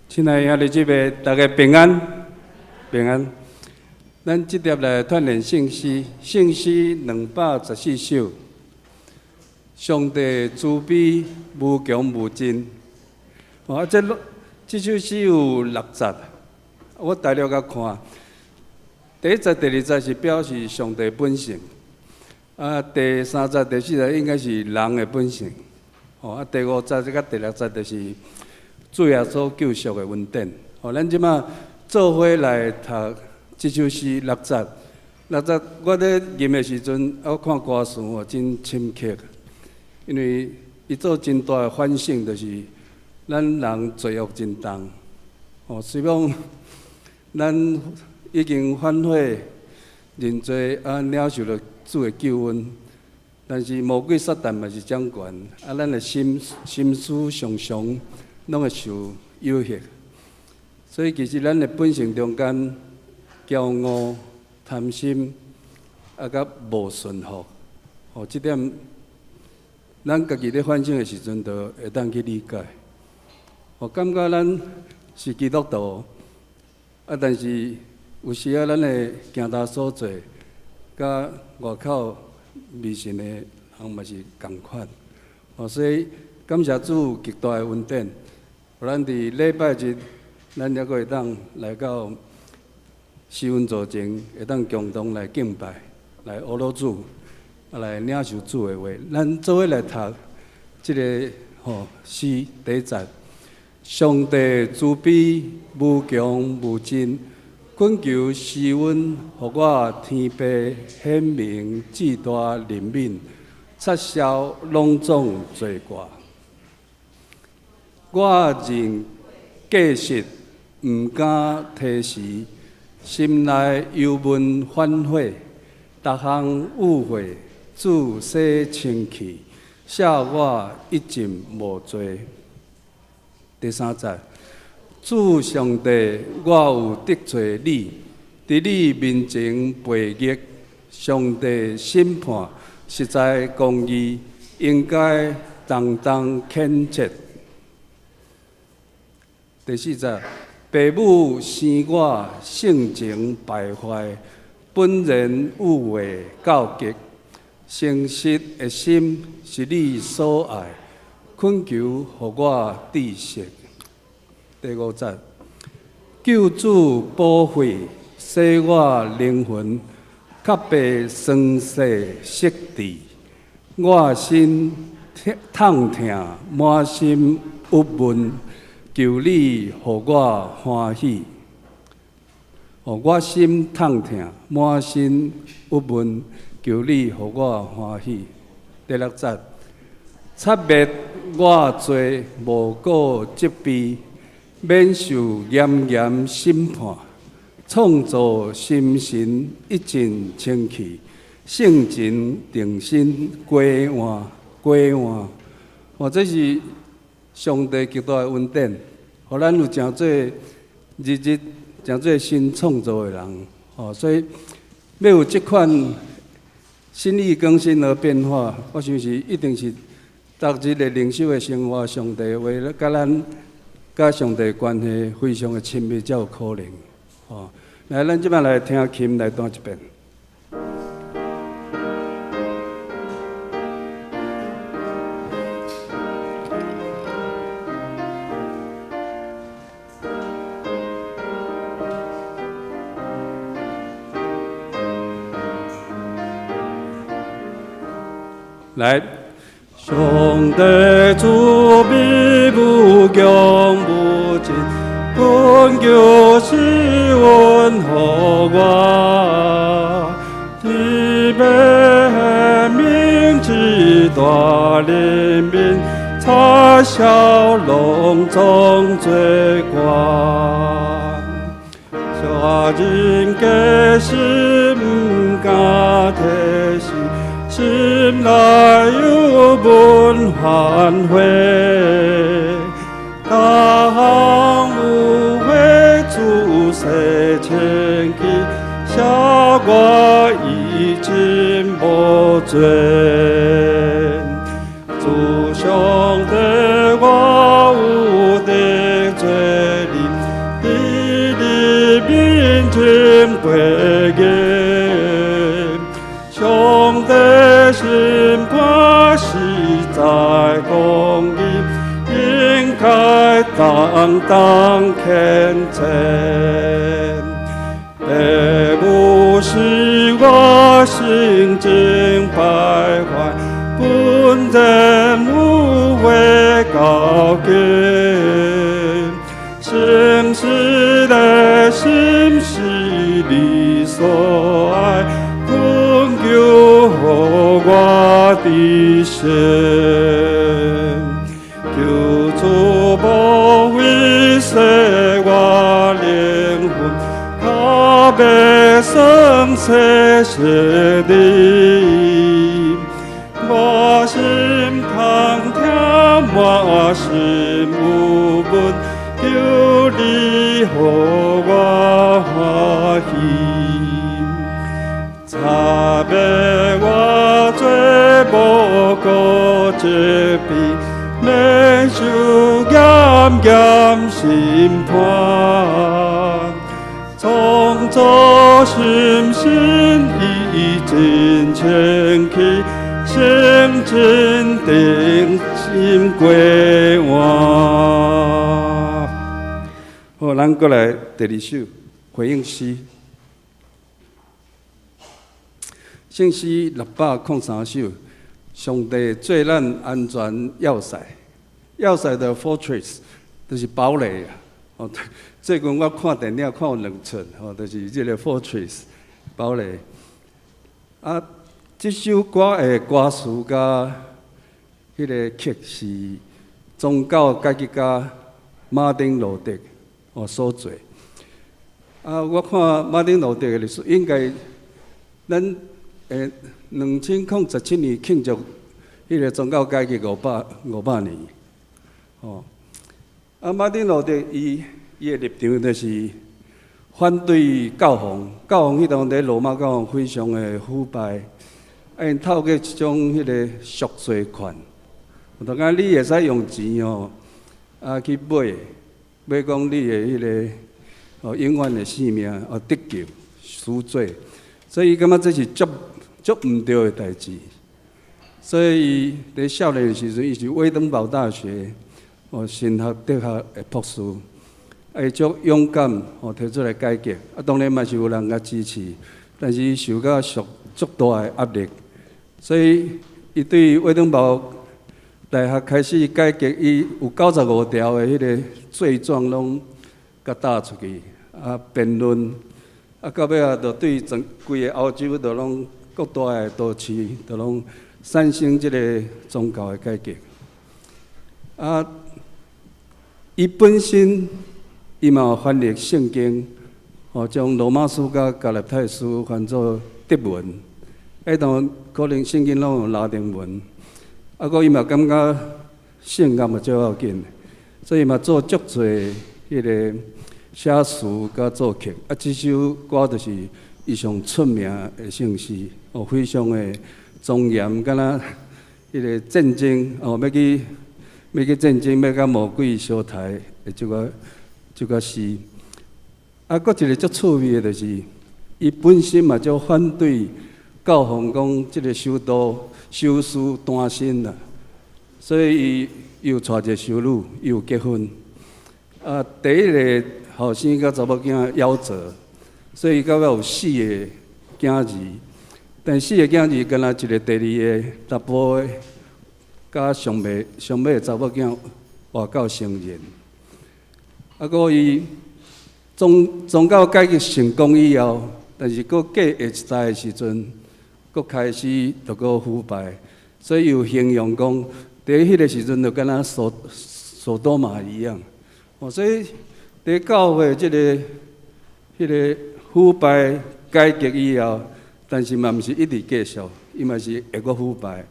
親愛的兄弟姊妹，大家平安，平安。咱這碟來鍛鍊聖詩，聖詩214首。上帝慈悲無窮無盡。哦，這首詩有六節，我大略共看。第一節、第二節是表示上帝本性，啊，第三節、第四節應該是人的本性。哦，啊，第五節佮第六節就是主耶穌救贖的恩典。哦，咱這馬做伙來讀這首詩六節。六節我咧吟的時陣，我看歌詞哦，真深刻，因為伊做真大的反省，就是咱人罪惡真重。哦，雖講咱已經反悔認罪，啊，領受著主的救恩，但是魔鬼撒旦嘛是掌權，啊，咱的心心思常常攏會受誘惑，所以其實咱的本性中間驕傲、貪心，啊，佮無順服，哦，這點咱家己咧反省的時陣，就會當去理解。我感覺咱是基督徒，啊，但是有時啊，咱的行踏所做，佮外口未信的人嘛是仝款。哦，所以感謝主極大的恩典，予咱佇禮拜日，咱猶閣會當來到施恩座前，會當共同來敬拜，來阿羅主，啊來領受主的話。咱做伙來讀這个吼詩第一節：上帝慈悲無窮無盡，懇求施恩，予我天父顯明至大憐憫，擦消攏總罪過。我認過失，毋敢推辭，心內憂悶反悔，逐項誤會，主洗清去，赦我一盡無罪。第三節，主上帝，我有得罪你，佇你面前悖逆，上帝審判實在公義，應該當當譴責。第四節，父母生我，性情敗壞，本然愚昧到極，誠實的心是你所愛，懇求予我知識。第五節，救主寶血洗我靈魂，較白霜雪釋智，我心痛疼，滿心鬱悶，求你予我歡喜。哦，我心痛疼，滿身鬱悶，求你予我歡喜。第六節，擦滅我罪，無過責備，免受嚴嚴審判，創造心神一盡清氣，性情重新歸還歸還。哦，這是上帝極大的恩典，予咱有成做日日成做新創造的人。哦，所以欲有這款心意更新而變化，我想是一定是逐日的靈修的生活，上帝話佮咱佮上帝關係非常的親密，才有可能。哦，來，咱這擺來聽琴來彈一遍。來，上帝慈悲無窮無盡，懇求施恩予我，天父顯明至大憐憫，擦消攏總罪過。我認過失，毋敢推辭，心內憂悶反悔，逐項誤會主洗清去，赦我一盡無罪。主上帝，我有得罪你。陪言。上帝審判實在公義，應該當當譴責。父母使我心情敗壞，本然有話交緊。誠實的心是你所愛，懇求予我得勝。求主無畏洗我靈魂，較袂算洗洗你。我心空痛，我心有悶，求你予我歡喜。擦滅我罪無辜責備，免受嚴嚴審判。創造心神已真清氣，聖真定心歸還。好，咱閣來第二首回應詩。聖詩603首，上帝做咱安全要塞，要塞的 fortress 就是堡壘啊。哦，最近我看電影看有兩齣，吼，就是這個 fortress 堡壘。啊，這首歌的歌詞佮彼个曲是宗教改革家馬丁路德哦所做。啊，我看馬丁路德的歷史，應該咱2017年慶祝彼個宗教改革500年，吼。啊，馬丁路德伊的立場就是反對教皇，教皇彼當佇羅馬教皇非常的腐敗，啊，𪜶透過一種彼個贖罪券，就講你會使用錢吼，啊去買，買講你的彼个哦永遠的性命哦得救贖罪，所以伊感覺這是足足毋對的代誌。所以伊佇少年的時陣，伊是威登堡大學哦神學哲學的博士，啊，伊足勇敢哦提出來改革，啊，當然嘛是有人共支持，但是伊受到足足大的壓力，所以伊對威登堡大學開始改革，伊有95條的彼个罪狀攏共打出去，啊，辯論，啊，到尾仔就對整規個歐洲就攏各大的都市，就攏產生這个宗教的改革。啊，伊本身伊嘛有翻譯聖經，哦，將羅馬書佮加拉太書翻做德文。彼當可能聖經攏用拉丁文，啊，閣伊嘛感覺性愛嘛足要緊，所以嘛做足濟彼个寫詞佮作曲。啊，這首歌就是伊上出名的聖詩，哦，非常的莊嚴，敢若彼个戰爭哦，欲去戰爭，欲佮魔鬼相刣的這個詩。啊，閣一个足趣味的，就是伊本身嘛足反對教皇講這个修道修士單身啦，所以伊又娶一个修女，伊有結婚。啊，第一个後生佮查某囝夭折，所以伊到尾有四个囝兒。但四个囝兒敢若一个第二个查埔的，佮上尾上尾的查某囝活到成人。啊，閣伊宗教改革成功以後，但是閣過下一代的時陣，閣開始就閣腐敗，所以有形容講，佇彼个時陣就敢若所多瑪一樣。哦，所以佇教會這个彼个腐敗改革以後，但是嘛毋是一直繼續，伊嘛是會閣腐敗。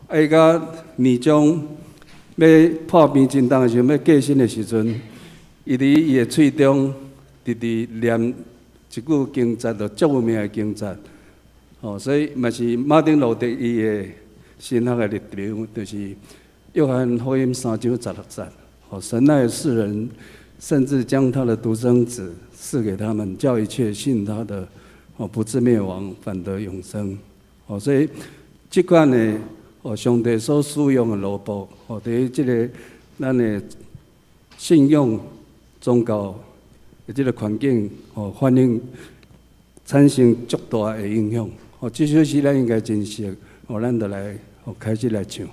啊，伊到年終欲破病真重的時陣，欲過身的時陣，伊佇伊的喙中直直念一句經節，就足有名的經節。哦，所以嘛是馬丁路德伊的神學的立場，就是約翰福音3章16節。哦，神愛世人，甚至將他的獨生子賜給他們，叫一切信他的，哦，不至滅亡，反得永生。哦，所以這款的哦，上帝所使用的奴僕，哦，佇這个咱的信仰宗教的這个環境，哦，反應產生足大的影響。哦，這首詩咱應該真熟，哦，咱就來哦開始來唱。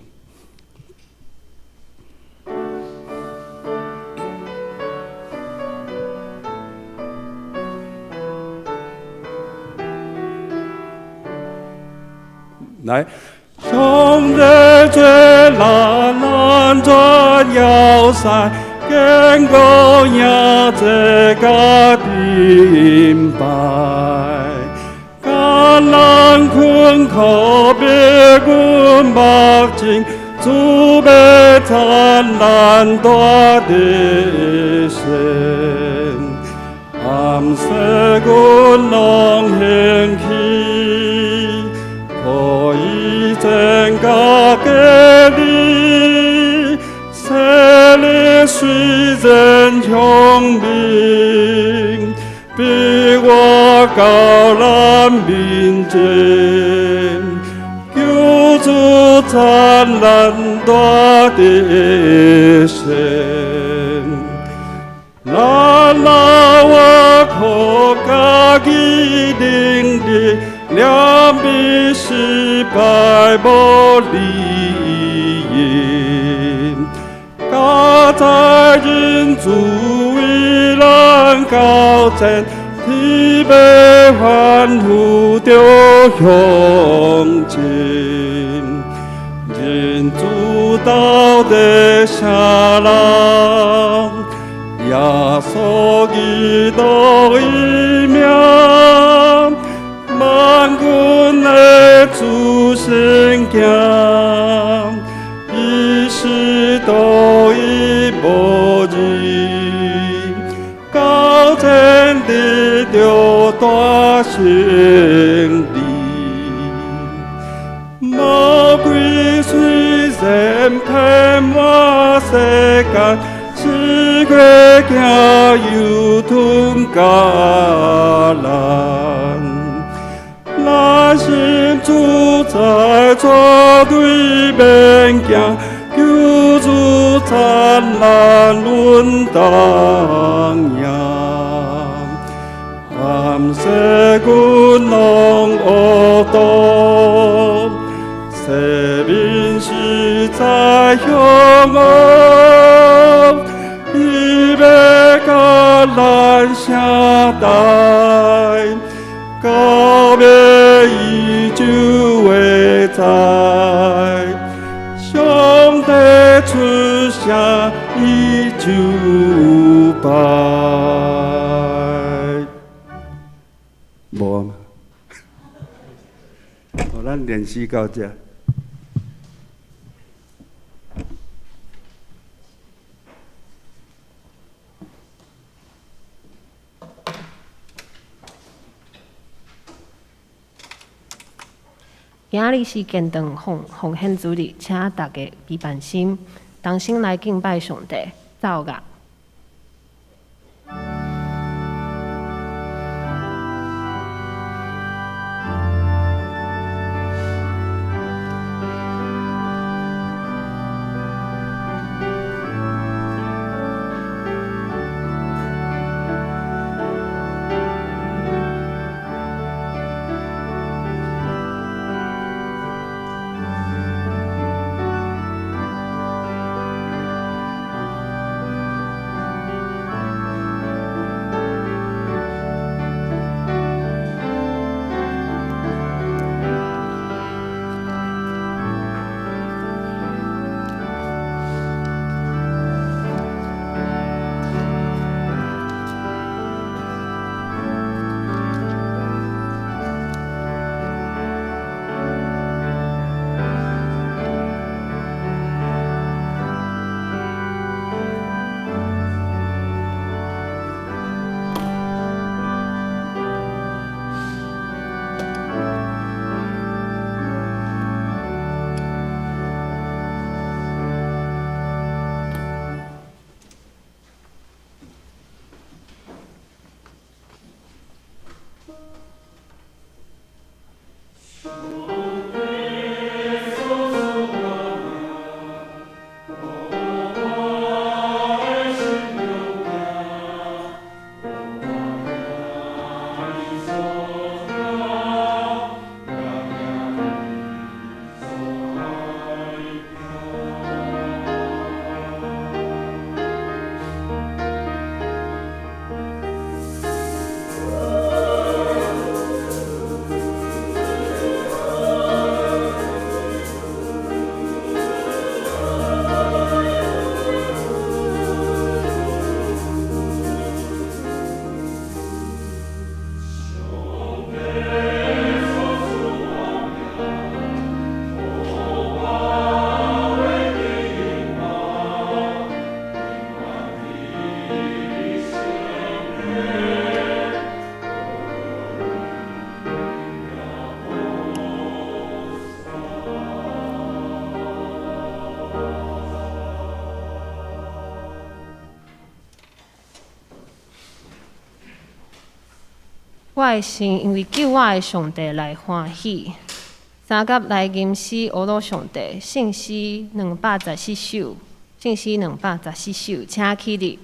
來，上帝做咱安全要塞，堅固營寨佮盾牌，艱難困苦迷阮目前，主欲燦爛大得勝，暗世阮攏興起。可以增加給你，勢力雖然聰明，比我到咱面前，求主燦爛大得勝。咱若倚靠家己能力，兩必失敗無利用，佳哉人主為咱交戰，天欲歡呼著向前，認主到底啥人？耶穌基督伊名。萬軍的主聖行，伊是獨一無二，交戰得著大勝利。魔鬼雖然遍滿世間，試過驚又吞迦南。咱心主在絕對免驚，求主燦爛阮當贏。暗世阮攏學道，生命實在凶惡，伊欲共咱相待。到尾伊就會知，上帝出聲伊就敗。無啊？好，咱練習到這。今仔日是建堂奉獻主日，請大家預備心，同心來敬拜上帝，奏樂。我的心因為救我的上帝來歡喜。三佮來吟詩呵咾上帝，聖詩214首，聖詩214首，請起立。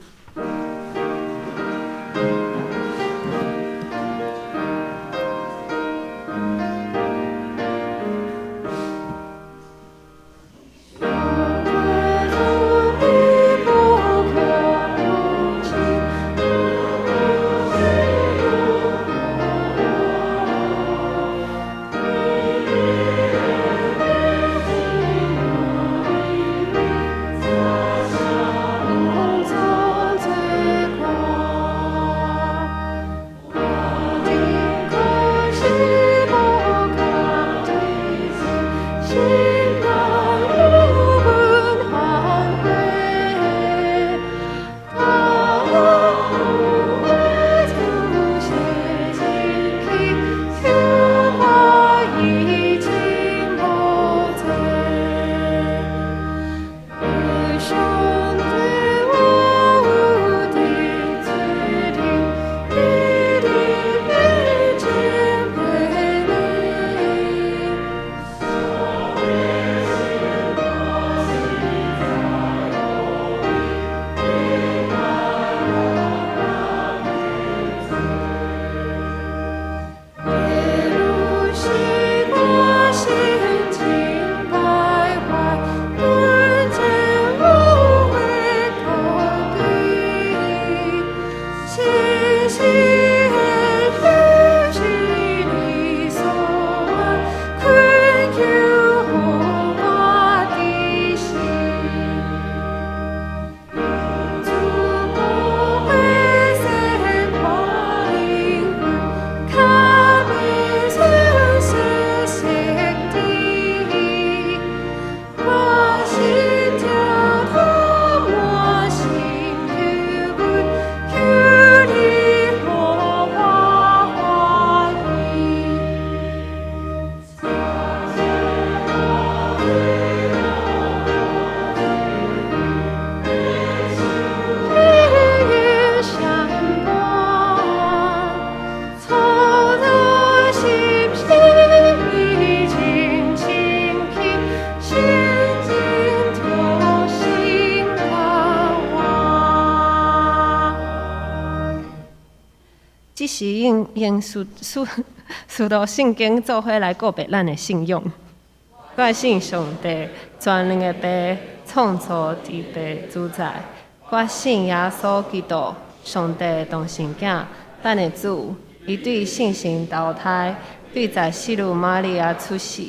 這是用用使使使徒信經做伙來告白咱的信仰。我信上帝，全能的父，創造天地主宰。我信耶穌基督，上帝的獨生囝，咱的主。伊對聖神投胎，對在聖女瑪利亞出世，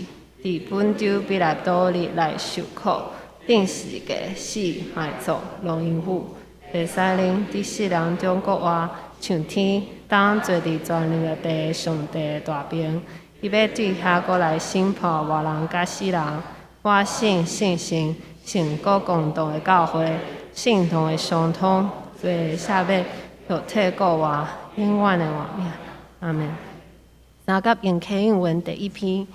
佇本丟彼拉多日來受苦，釘十字架死埋葬，落陰府。第三日佇死人中復活，上天，當坐佇全能的父上帝大爿。伊欲對遐閣來審判活人佮死人。我信聖神，聖國公同的教會，聖徒的相通，罪的赦免，肉體復活，永遠的活命。阿們。三佮用啟應文第一篇，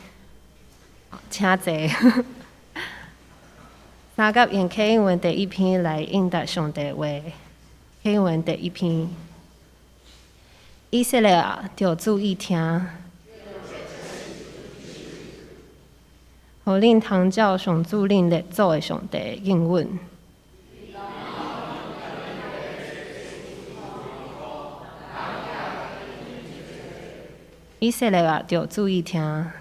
請坐。三佮用啟應文第一篇來應答上帝話。啟應文第一篇，以色列啊，著注意聽，予恁通照上主恁列祖的上帝應允。以色列啊，著注意聽。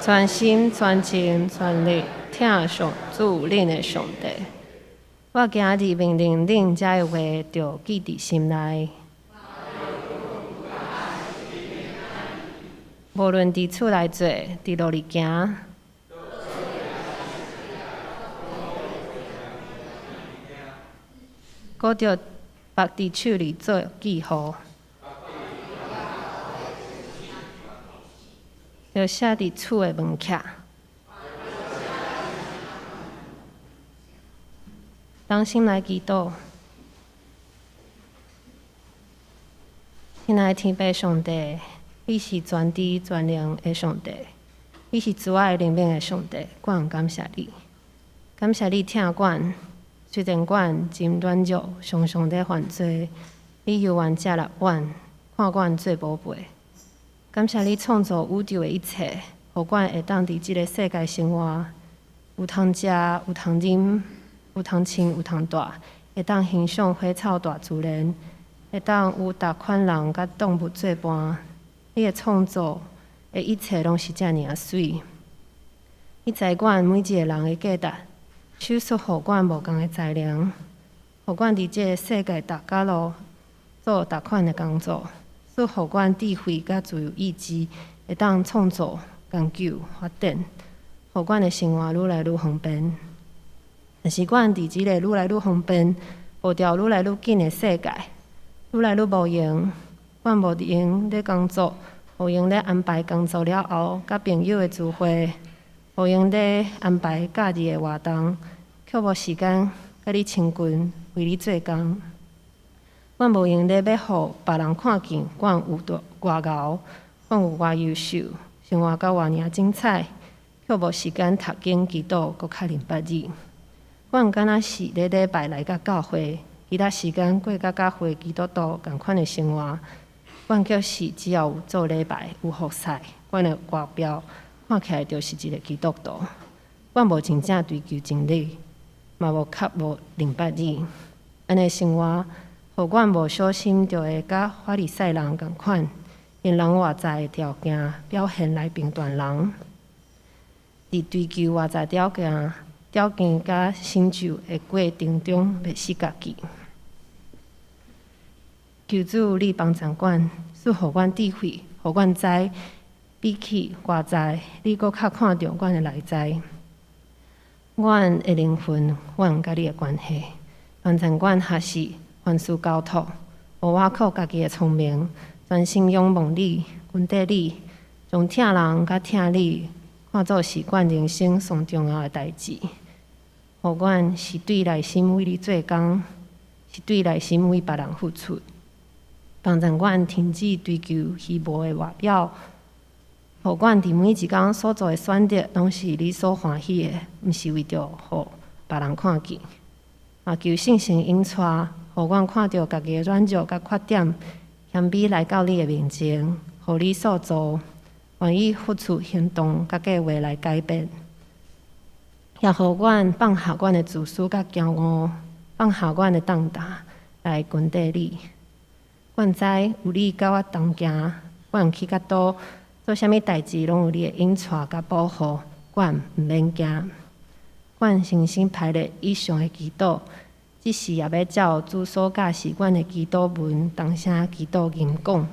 全心全情全力疼上主恁的上帝。我今日命令恁這个話，著記佇心內。無論佇厝內坐，佇路裡行，閣著縛佇手裡做記號，著寫佇厝的門徛。同心來祈禱，親愛的天父上帝，你是全知全能的上帝，你是慈愛憐憫的上帝，阮感謝你，感謝你疼阮，雖然阮真軟弱，常常咧犯罪，你猶原接納阮，看阮做寶貝。感謝你創造宇宙的一切，予阮會當佇這个世界生活，有通食，有通啉，有通穿，有通蹛，會當欣賞花草大自然，會當有逐款人佮動物做伴。你的創造的一切攏是遮爾仔媠。你知阮每一个人的價值，賞賜予阮無仝的才能，予阮佇這个世界逐角落做逐款的工作，賜予阮智慧佮自由意志，會當創造、研究、發展，予阮的生活愈來愈方便。但是阮佇這个愈來愈方便、步調愈來愈緊的世界，愈來愈無閒。阮無閒咧工作，無閒咧安排工作了後佮朋友的聚會，無閒咧安排假日的活動，卻無時間佮你親近，為你做工。阮無閒咧欲予別人看見，阮有偌𠢕，阮有偌優秀，生活甲偌爾精彩，卻無時間讀經祈禱，閣較認捌你。阮敢若是禮禮拜來到教會，其他時間過佮教會基督徒仝款的生活。阮卻是只要有做禮拜、有服侍，阮的外表看起來就是一个基督徒。阮無真正追求真理，嘛無較無認捌你。按呢生活，予阮無小心就會佮法利賽人仝款，用人外在的條件表現來評斷人。佇追求外在條件、條件佮成就的過程中，迷失家己。求主你幫助阮，賜予阮智慧，予阮知比起外在，你閣較看重阮的內在。阮的靈魂，阮佮你的關係，幫助阮學習凡事交託，無倚靠家己的聰明，專心仰望你，跟綴你，將疼人佮疼你看做是阮人生上重要的代誌。予阮是對內心為你做工，是對內心為別人付出。幫助阮停止追求虛無的外表，予阮佇每一工所做的選擇，攏是你所歡喜的，毋是為著予別人看見。嘛求聖神引帶，予阮看著家己的軟弱佮缺點，謙卑來到你的面前，予你塑造，願意付出行動佮計劃來改變。也予阮放下阮的自私佮驕傲，放下阮的擔擔，來跟綴你。阮知有你佮我同行，阮去到佗做啥物代誌，攏有你的引帶佮保護，阮毋免驚。阮誠心排列以上的祈禱，這時也欲照主所教示阮的祈禱文，同聲祈禱吟講。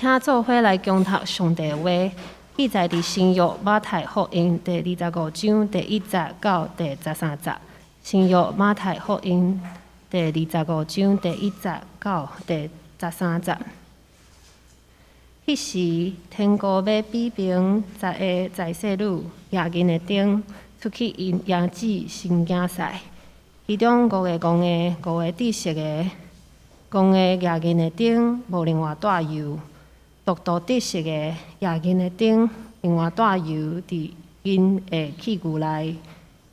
請做伙來恭讀上帝話，記載佇新約馬太福音第25章第1節到第13節。新約馬太福音第25章第1節到第13節。彼時，天國欲比並十个才細女舉𪜶的燈，出去迎接新囝婿。其中五个戇的，五个知識的。戇的舉𪜶的燈，無另外帶油；獨獨知識的舉𪜶的燈，另外帶油佇𪜶的器具內。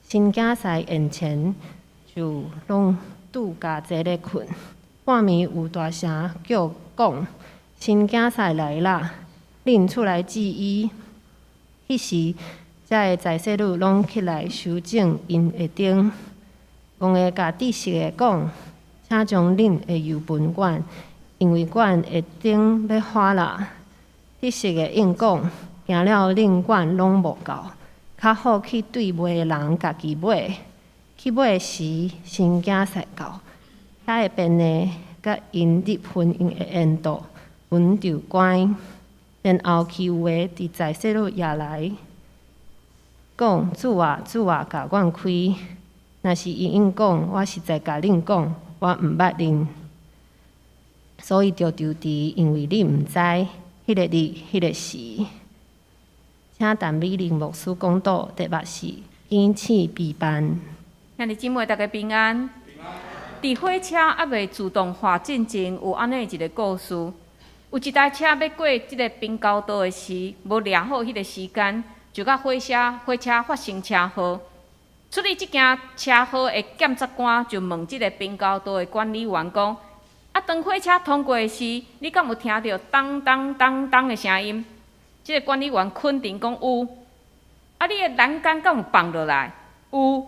新囝婿延前就攏拄共齊咧睏。半暝有大聲叫講：新囝婿來啦！恁出來接伊。彼時，遮个才細女攏起來修整𪜶的燈。戇的共知識的講：請將恁的油分阮，因為阮的燈欲花啦。知識的應講：驚了恁阮攏無夠，較好去對賣的人家己買。去買時，新囝婿到，遐的便的佮𪜶入婚姻的宴桌，門就關。然後其餘的佇才細女也來講：主啊，主啊，共阮開。若是伊應講，我實在共恁講，我毋捌恁。所以著籌持，因為恁毋知彼个日、彼个時。請陳美玲牧師講道，題目是警醒備辦。兄弟姊妹，大家平安。佇火車猶未自動化進前，有按呢一个故事。有一台車欲過這个平交道的時，無掠好彼个時間，就佮火車發生車禍。處理這件車禍的檢察官就問這个平交道的管理員講：啊，當火車通過的時，你敢有聽著當當當當的聲音？這个管理員肯定講有。啊，你的欄杆敢有放落來？有。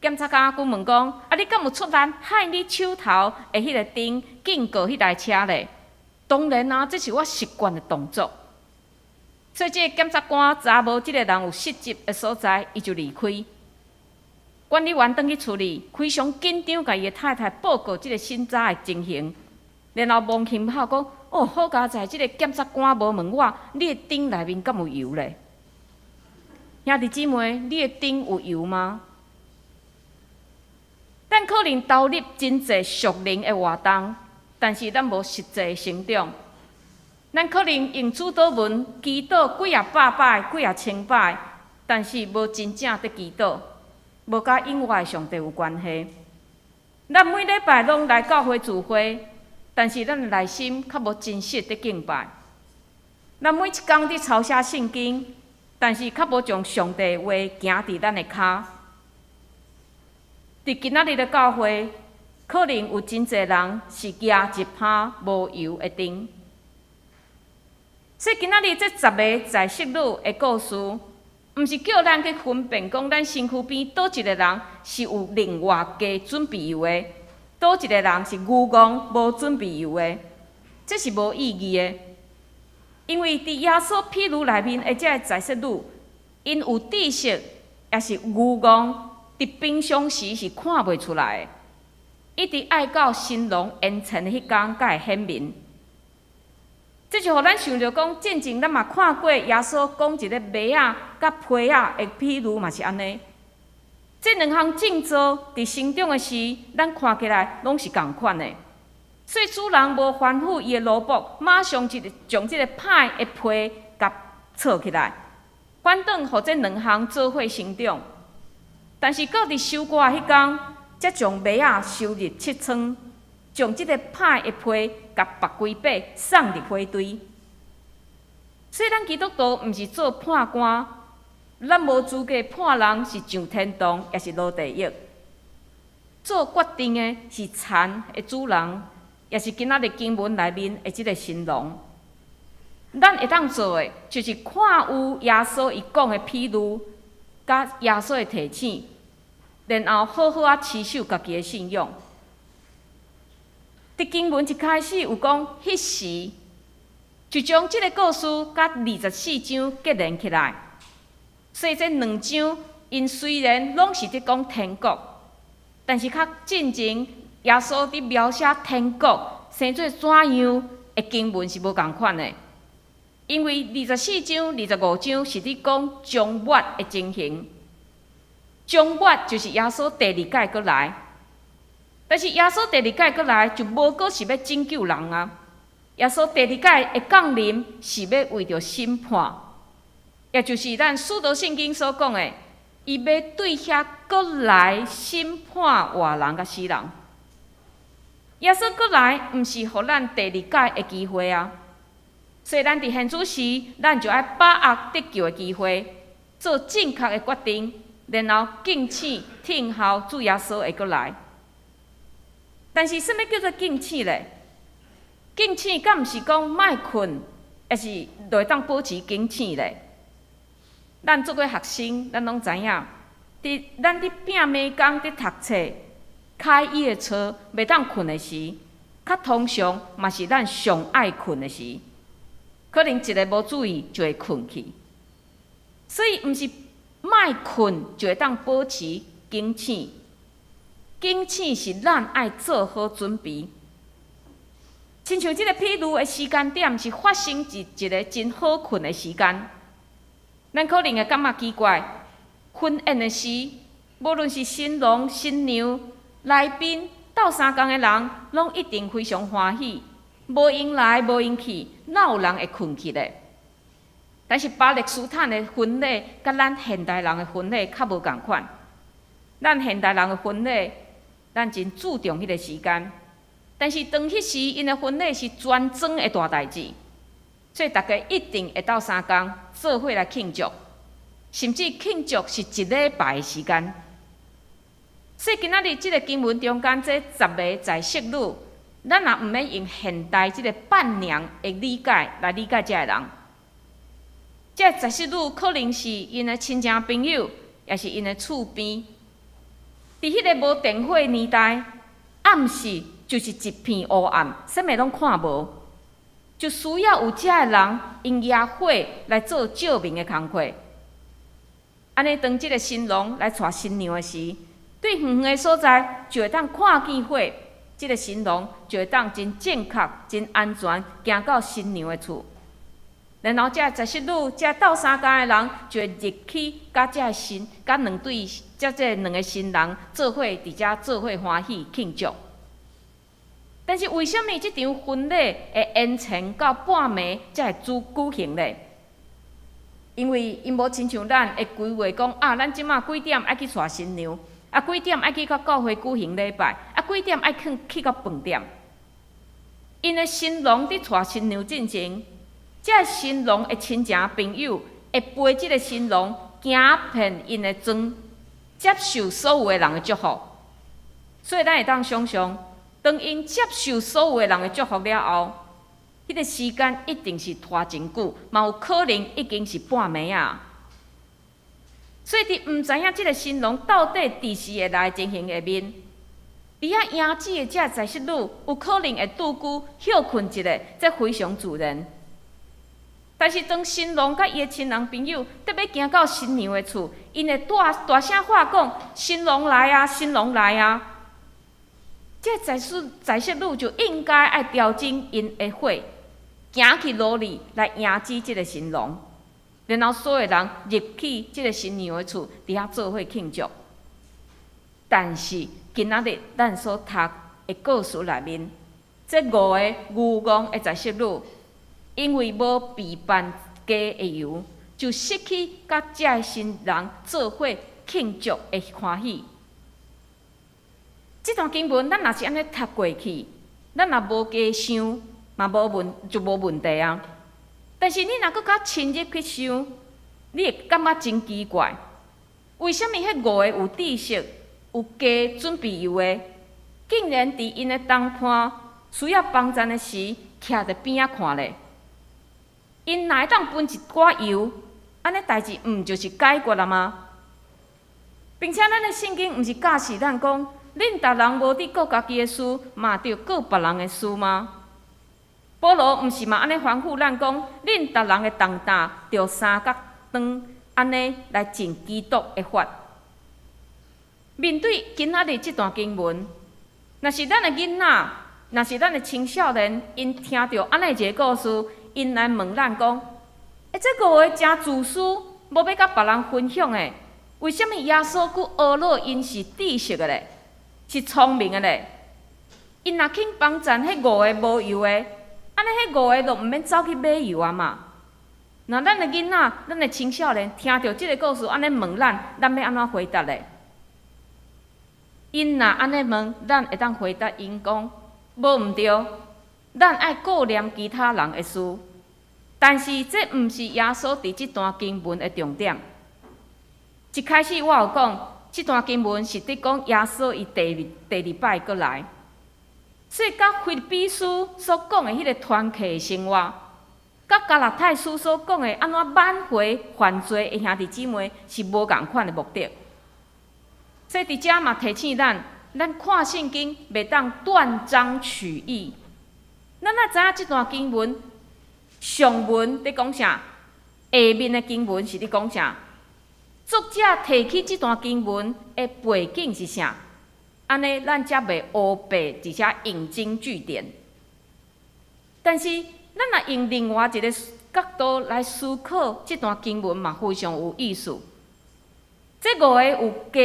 檢察官閣問講：啊，你敢有出力害你手頭的彼个燈警告彼台車咧？當然啊，這是我習慣的動作。所以這个檢察官查無這个人有失職的所在，伊就離開。管理員轉去厝裡，非常緊張，共伊的太太報告這个審查的情形，然後摸胸口講：哦，好佳哉，這个檢察官無問我，你的燈內面敢有油咧？兄弟姊妹，你的燈有油嗎？咱可能投入真濟屬靈的活動，但是咱無實際成長。咱可能用主禱文祈禱幾仔百擺、幾仔千擺，但是無真正佇祈禱，無佮永活的上帝有關係。咱每禮拜攏來教會聚會，但是咱的內心較無真實佇敬拜。咱每一工佇抄寫聖經，但是較無將上帝話行佇咱的跤。佇今仔日的教會，可能有真濟人是舉一拋無油的燈。所以今仔日這十个才細女的故事，毋是叫咱去分辨講，咱身軀邊佗一个人是有另外加準備油的，佗一个人是愚戇無準備油的，這是無意義的。因為佇耶穌譬喻內面的這个才細女，𪜶有知識，抑是愚戇，佇平常時是看袂出來的。一直愛到新郎宴前的彼工，才會顯明。這就予咱想著講，進前咱嘛看過耶穌講一个麥仔佮皮仔的比喻嘛是按呢。這兩項種作佇生長的時，咱看起來攏是仝款的。所以主人無吩咐伊的奴僕，馬上就將這个歹的皮共剉起來，反轉予這兩項做伙生長。但是到佇收割的彼工，才將麥仔收入七倉，將這个歹的皮共縛規塊送入火堆。所以咱基督徒毋是做判官，咱無資格判人是上天堂，抑是落地獄。做決定的是田的主人，抑是今仔日經文內面的這个新郎。咱會當做的，就是看有耶穌伊講的譬喻，佮耶穌的提醒，然後好好仔持守家己的信仰。佇經文一開始有講，彼時就將這个故事佮24章結連起來。所以這兩章，𪜶雖然攏是佇講天國，但是較進前耶穌佇描寫天國生做怎樣，的經文是無仝款的，因為24章、25章是佇講終末的情形。終末就是耶穌第二擺閣來，但是耶穌第二擺閣來就無閣是欲拯救人啊！耶穌第二擺的降臨是欲為著審判，也就是咱使徒聖經所講的，伊欲對遐閣來審判活人佮死人。耶穌閣來，毋是予咱第二擺的機會啊！所以咱佇現此時，咱就愛把握得救的機會，做正確的決定，然後敬醒聽候主耶穌會閣來。但是，啥物叫做敬醒咧？敬醒敢毋是講莫睏，抑是就會當保持警醒咧？咱做過學生，咱攏知影，佇咱佇拼美工、佇讀冊、開伊的車，袂當睏的時，較通常嘛是咱上愛睏的時，可能一个無注意就會睏去。所以，毋是莫睏就會當保持警醒。警醒是咱愛做好準備。親像這个譬喻的時間點是發生佇一个真好睏的時間，咱可能會感覺奇怪。婚宴的時，無論是新郎新娘、來賓、鬥相共的人，攏一定非常歡喜，無閒來無閒去，哪有人會睏去咧？但是巴勒斯坦的婚禮，佮咱現代人的婚禮較無仝款。咱現代人的婚禮，咱真注重彼个時間，但是當彼時𪜶的婚禮是全莊的大代誌，所以大家一定會鬥相共做伙來慶祝，甚至慶祝是一禮拜的時間。所以今仔日這个經文中間，這十个在室女，咱也毋免用現代這个伴娘的理解來理解這个人。這個在室女可能是𪜶的親情朋友，抑是𪜶的厝邊。佇彼个無電火年代，暗時就是一片烏暗，啥物攏看無，就需要有遮的人用野火來做照明的工課。按呢，當這个新郎來帶新娘的時，對遠遠的所在就會當看見火，這个新郎就會當真正確、真安全行到新娘的厝。然後，這在室女、這鬥相共的人就會入去，佮這新、佮兩對、佮這兩个新人做伙佇遮做伙歡喜慶祝。但是，為啥物這場婚禮會延遲到半暝才會舉行咧？因為𪜶無親像咱會規劃講啊，咱這馬幾點愛去帶新娘，啊幾點愛去到教會舉行禮拜，啊幾點愛去到飯店。𪜶的新郎佇帶新娘進前，這新郎的親情朋友會陪這个新郎行遍𪜶的莊，接受所有的人的祝福。所以咱會當想像，當𪜶接受所有的人的祝福了後，彼个時間一定是拖真久，嘛有可能已經是半暝啊。所以佇毋知影這个新郎到底佇時會來情形下面，佇遐迎接的這在室女有可能會拄久歇睏一下，這非常自然。但是當新郎佮伊的親人朋友得欲行到新娘的厝，𪜶會大大聲喊講：新郎來啊，新郎來啊！這在室女就應該愛調整𪜶的火，行去努力來迎接這个新郎，然後所有人入去這个新娘的厝，佇遐做伙慶祝。但是今仔日咱所讀的故事內面，這五个愚戇的在室女，因為無備辦加的油，就失去佮這个新人做伙慶祝的歡喜。這段經文，咱若是按呢讀過去，咱若無加想，嘛無問就無問題啊。但是你若閣較深入去想，你會感覺真奇怪，為啥物彼五个有知識、有加準備油的，竟然佇𪜶的同伴需要幫贊的時，徛佇邊仔看咧？𪜶若會當分一寡油，按呢代誌毋就是解決了嗎？並且咱的聖經毋是教示咱講，恁逐人無佇顧家己的事，嘛著顧別人的事嗎？保羅毋是嘛按呢吩咐咱講，恁逐人的重擔著相佮擔，按呢來盡基督的法。面對今仔日這段經文，若是咱的囡仔，若是咱的青少年，𪜶聽著按呢一个故事，𪜶來問咱講：欸，這五个誠自私，無欲佮別人分享的，為啥物耶穌閣呵咾𪜶是知識的咧，是聰明的咧？𪜶若肯幫贊彼五个無油的，按呢彼五个就毋免走去買油啊嘛。若咱的囡仔、咱的青少年聽著這个故事，按呢問咱，咱欲按怎回答咧？𪜶若按呢問，咱會當回答𪜶講：無毋對，咱愛顧念其他人的事。但是這毋是耶穌佇這段經文的重點。一開始我有講，這段經文是佇講耶穌伊第二擺閣來，所以佮腓立比書所講的彼个團契的生活，佮加拉太書所講的按怎挽回犯罪的兄弟姊妹是無仝款的目的。所以佇遮嘛提醒咱，咱看聖經袂當斷章取義。咱愛知影這段經文上文佇講啥，下面的經文是佇講啥？作者提起這段經文的背景是啥？按呢，咱才袂烏白佇遮引經據典。但是，咱若用另外一个角度來思考這段經文，嘛非常有意思。這五个有加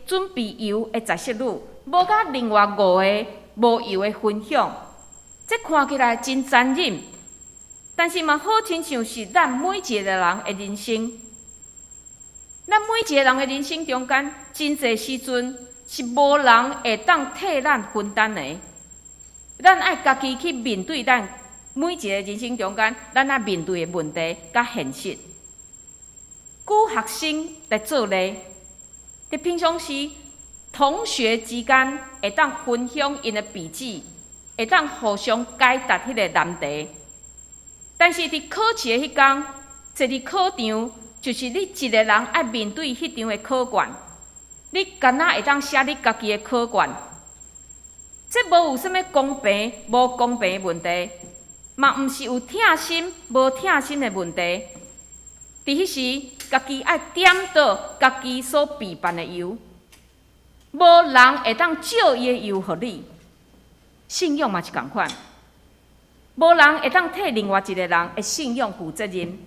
準備油的十室女，無佮另外五个無油的分享，這看起來真殘忍，但是嘛好親像是咱每一个人的人生。咱每一个人的人生中間，真濟時陣是無人會當替咱分擔的。咱愛家己去面對咱每一个人生中間，咱愛面對的問題佮現實。舉學生來做例，佇平常時，同學之間會當分享𪜶的筆記，會當互相解答彼个難題。但是佇考試的彼工，坐佇考場，就是你一个人愛面對彼張的考卷，你敢若會當寫你家己的考卷？這無有啥物公平無公平的問題，嘛毋是有疼心無疼心的問題。佇彼時，家己愛點倒家己所備辦的油，無人會當借伊的油予你。信仰嘛是仝款，無人會當替另外一个人的信仰負責任。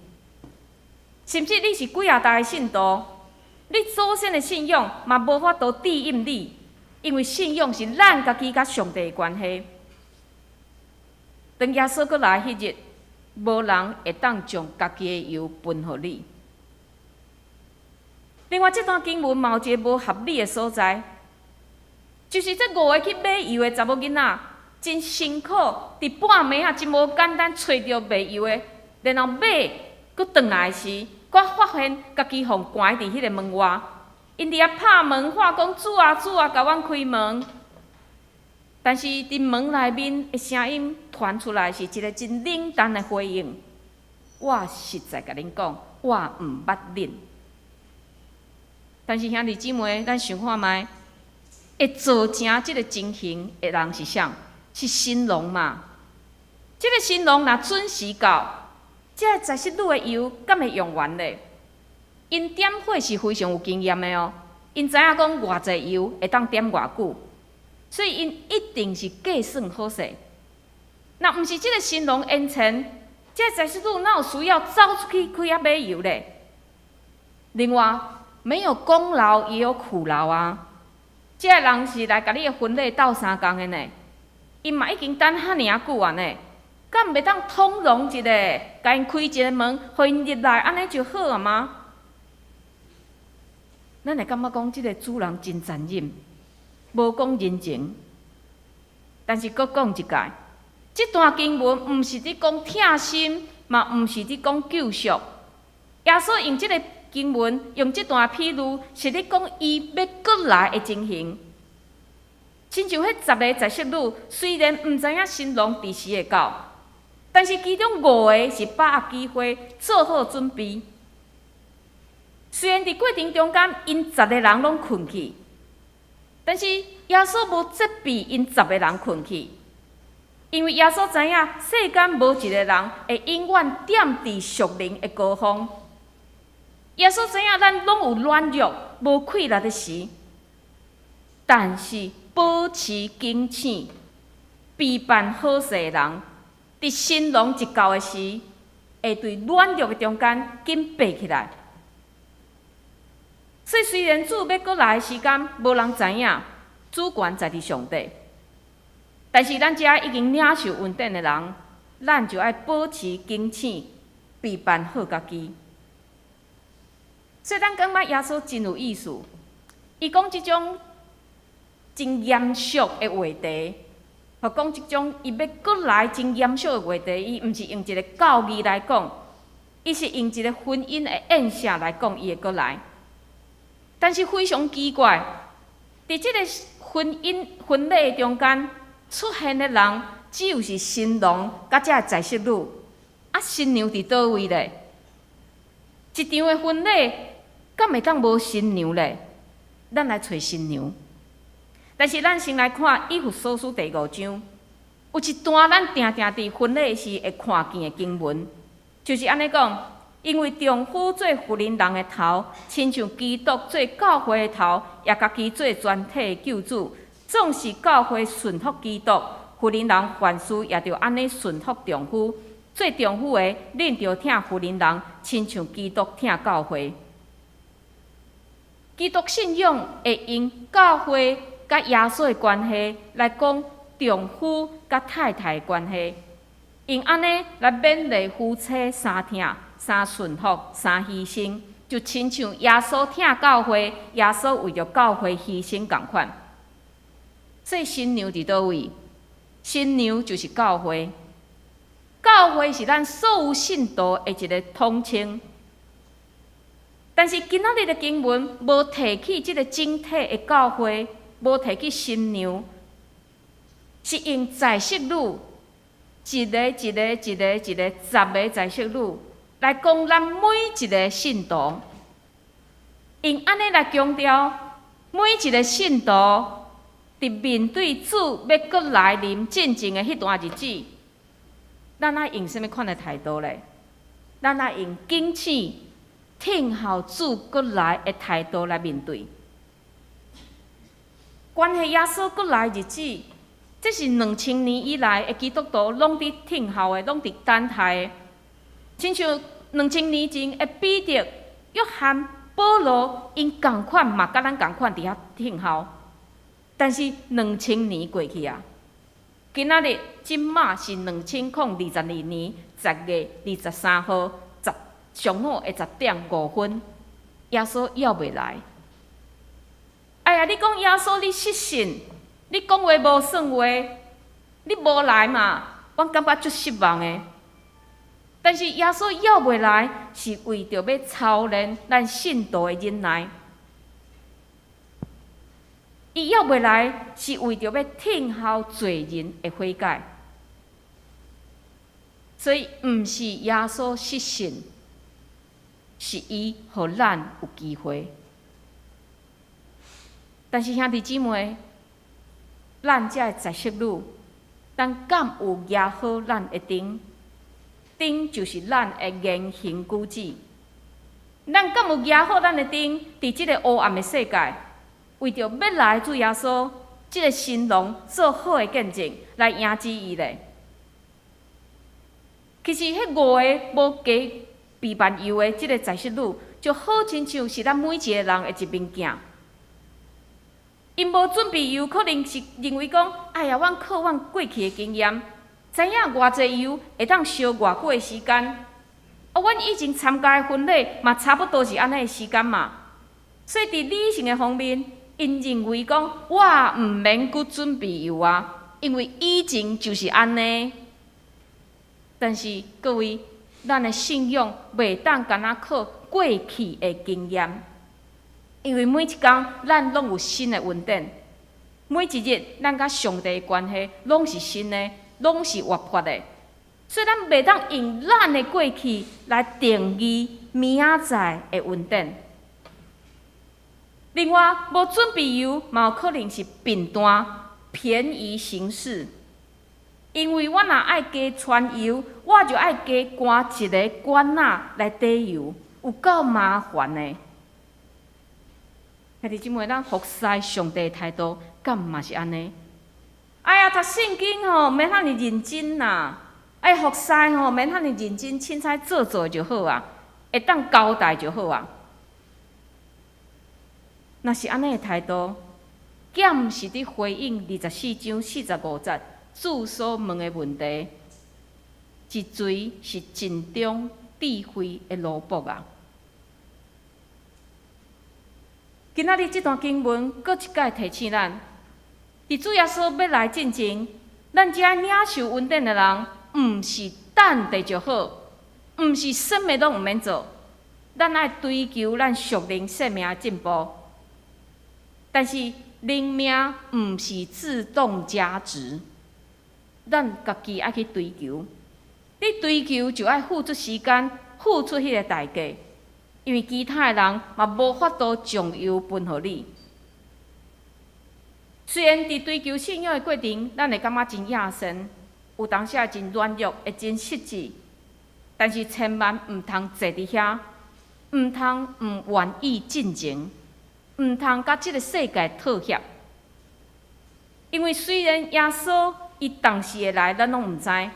甚至你是幾仔代的信徒，你祖先的信仰嘛無法度指引你，因為信仰是咱家己佮上帝的關係。當耶穌閣來彼日，無人會當將家己的油分予你。另外，這段經文嘛有一个無合理的所在，就是這五个去買油的查某囡仔，真辛苦，佇半暝仔真無簡單揣著賣油的，然後買，閣轉來時，閣發現家己予關佇彼个門外，𪜶佇遐拍門喊講：主啊，主啊，共阮開門。但是佇門內面的聲音傳出來是一个真冷淡的回應。我實在共恁講，我毋捌恁。但是兄弟姊妹，咱想看覓，會造成這个情形的人是啥？是新郎嘛？這个新郎若準時到，這个十室女的油敢會用完咧？𪜶點火是非常有經驗的哦，𪜶知影講偌濟油會當點偌久，所以𪜶一定是計算好勢。若毋是這个新郎延前，這个十室女哪有需要走出去去遐買油咧？另外，沒有功勞也有苦勞啊！這个人是來共你的婚禮鬥相共的呢，𪜶嘛已經等遐爾仔久啊呢，敢袂當通融一下，共𪜶開一个門，予𪜶入來，按呢就好啊嗎？咱會感覺講這个主人真殘忍，無講人情。但是閣講一擺，這段經文毋是佇講疼心，嘛毋是佇講救贖。耶穌用這个經文，用這段譬喻，是咧講伊欲閣來的情形。親像彼十个十室女，雖然毋知影新郎佇時會到，但是其中五个是把握機會做好準備。雖然佇過程中間，𪜶十个人攏睏去，但是耶穌無責備𪜶十个人睏去，因為耶穌知影世間無一个人會永遠踮佇屬靈的高峰。耶穌知影咱攏有軟弱、無氣力的時，但是保持警醒，備辦好勢的人，佇新郎一到的時，會對軟弱的中間緊爬起來。所以雖然主欲閣來的時間，無人知影，主權在佇上帝。但是咱遮已經領受恩典的人，咱就愛保持警醒，備辦好家己。所以咱感覺耶穌真有意思，伊講這種真嚴肅的話題，或講這種伊欲閣來真嚴肅的話題，伊毋是用一個教義來講，伊是用一個婚姻的宴席來講伊會閣來。但是非常奇怪，佇這個婚姻婚禮中間出現的人，只有是新郎佮這个在室女，啊，新娘佇佗位咧？一場的婚禮，敢會當無新娘咧？咱來揣新娘。但是咱先來看以弗所書第五章，有一段咱定定佇婚禮時會看見的經文，就是按呢講：因為丈夫做婦人人的頭，親像基督做教會的頭，也家己做全體的救主。總是教會順服基督，婦人人凡事也著按呢順服丈夫。做丈夫的，恁著疼婦人人，親像基督疼教會。基督信仰會用教會佮耶穌的關係來講丈夫佮太太的關係，用按呢來勉勵夫妻三疼、三順服、三犧牲，就親像耶穌疼教會，耶穌為著教會犧牲仝款。所以新娘佇佗位？新娘就是教會，教會是咱所有信徒的一個統稱。但是今仔日的經文無提起這個整體的教會，無提起新娘，是用在室女一个一个一个一个十个在室女來講咱每一個信徒，用按呢來強調每一個信徒佇面對主欲閣來臨進前的彼段日子，咱愛用啥物款的態度咧？咱愛用警醒、聽候主閣來的態度來面對。關係耶穌閣來日子，這是2000年以來的基督徒攏佇聽候的，攏佇等待的。親像兩千年前的彼得、約翰、保羅，𪜶仝款嘛，佮咱仝款佇遐聽候。但是兩千年過去啊，今仔日這馬是2022年10月23號上午的10點5分，耶穌猶未來。哎呀，你講耶穌你失信，你講話無算話，你無來嘛，阮感覺足失望的。但是耶穌猶未來，是為著欲操練咱信徒的忍耐。伊猶未來，是為著欲聽候罪人的悔改。所以，毋是耶穌失信，是伊予咱有機會。但是兄弟姊妹，咱這个在室女，咱敢有舉好咱的燈？燈就是咱的言行舉止。咱敢有舉好咱的燈？佇這个烏暗的世界，為著欲來主耶穌，這个新郎做好的見證，來迎接伊咧。其實，彼五個無加備辦油的這个在室女，就好親像是咱每一个人的一面鏡。𪜶無準備油，可能是認為講：哎呀，阮靠阮過去的經驗，知影偌濟油會當燒偌久的時間。啊，阮以前參加的婚禮嘛，差不多是按呢的時間嘛。所以佇理性的方面，𪜶認為講，我毋免閣準備油啊，因為以前就是按呢。但是各位，咱的信仰袂當干焦靠過去的經驗。因為每一工咱攏有新的恩典，每一日咱佮上帝的關係攏是新的，攏是活潑的，所以咱袂當用咱的過去來定義明仔載的恩典。另外，無準備油嘛有可能是笨蛋、便宜行事。因為我若愛加汆油，我就愛加關一个罐仔來貯油，有夠麻煩的。兄弟姊妹，咱服侍上帝的態度，敢嘛是按呢？哎呀，讀聖經吼，免遐爾認真啦。哎，服侍吼，免遐爾認真，凊彩做做就好啊，會當交代就好啊。若是按呢的態度，敢是佇回應24章45節主所問的問題，一錘是盡忠智慧的奴僕啊！今仔日這段經文，閣一擺提醒咱，佇主耶穌欲來進前，咱遮領受恩典的人，毋是等著就好，毋是啥物攏毋免做，咱愛追求咱屬靈生命的進步。但是靈命毋是自動加值，咱家己愛去追求。你追求就愛付出時間，付出彼個代價。因為其他的人嘛無法度將油分予你。雖然佇追求信仰的過程，咱會感覺真野生，有當時也真軟弱，會真失志，但是千萬毋通坐佇遐，毋通毋願意進前，毋通佮這个世界妥協。因為雖然耶穌伊當時會來，咱攏毋知，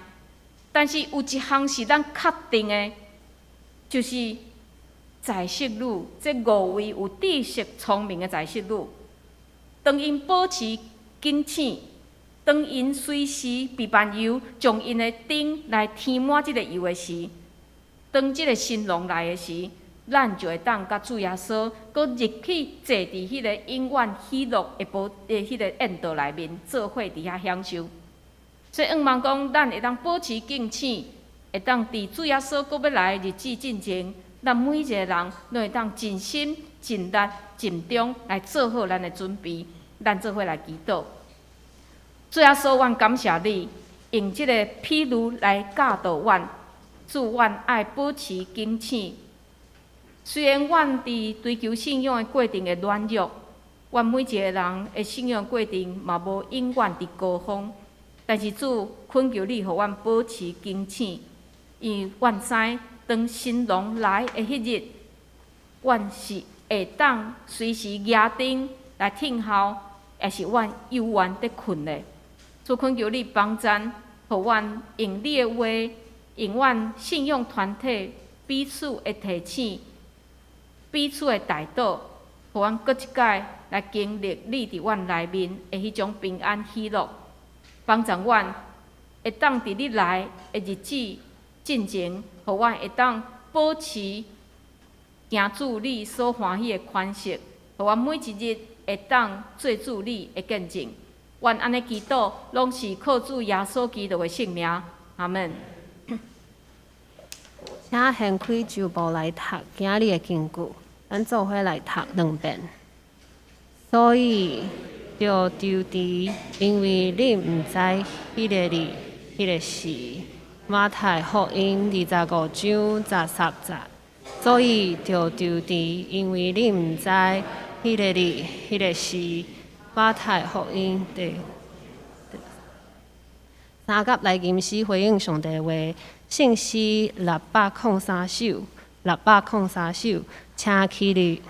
但是有一項是咱確定的，就是在室女這五位有知識聰明的在室女，當𪜶保持警醒，當𪜶隨時備辦油，將𪜶的燈來添滿這个油的時，當這个新郎來的時，咱就會當佮主耶穌閣入去坐佇彼个永遠喜樂的寶的彼个宴桌內面，做伙佇遐享受。所以，向望講，咱會當保持警醒，會當佇主耶穌閣欲來的日子進前，咱每一个人攏會當盡心、盡力、盡忠來做好咱的準備，咱做伙來祈禱。主耶穌，阮感謝你，用這个譬喻來教導阮，主，阮愛保持警醒。雖然阮佇追求信仰的過程會軟弱，阮每一个人的信仰過程嘛無永遠佇高峰，但是主懇求你，予阮保持警醒，因為阮知當新郎來的彼日，阮是會當隨時舉燈來聽候，抑是阮猶原佇睏咧。主懇求你幫贊，予阮用你的話，用阮信仰團體彼此的提醒，彼此的代禱，予阮閣一擺來經歷你佇阮內面的彼種平安喜樂，幫助阮會當佇你來的日子進前，予阮會當保持行主你所歡喜的款式，予阮每一日會當做主你的見證。阮按呢祈禱，攏是靠主耶穌基督的聖名。阿門。請掀開周報來讀今日的經句，咱做伙來讀兩遍。所以著籌持，因為你毋知彼個日、彼個時。馬太福音25章13節。所以著籌持，因為你毋知彼個日、彼個時。馬太福音第三甲來吟詩回應上帝話，聖詩603首，603首，請起立。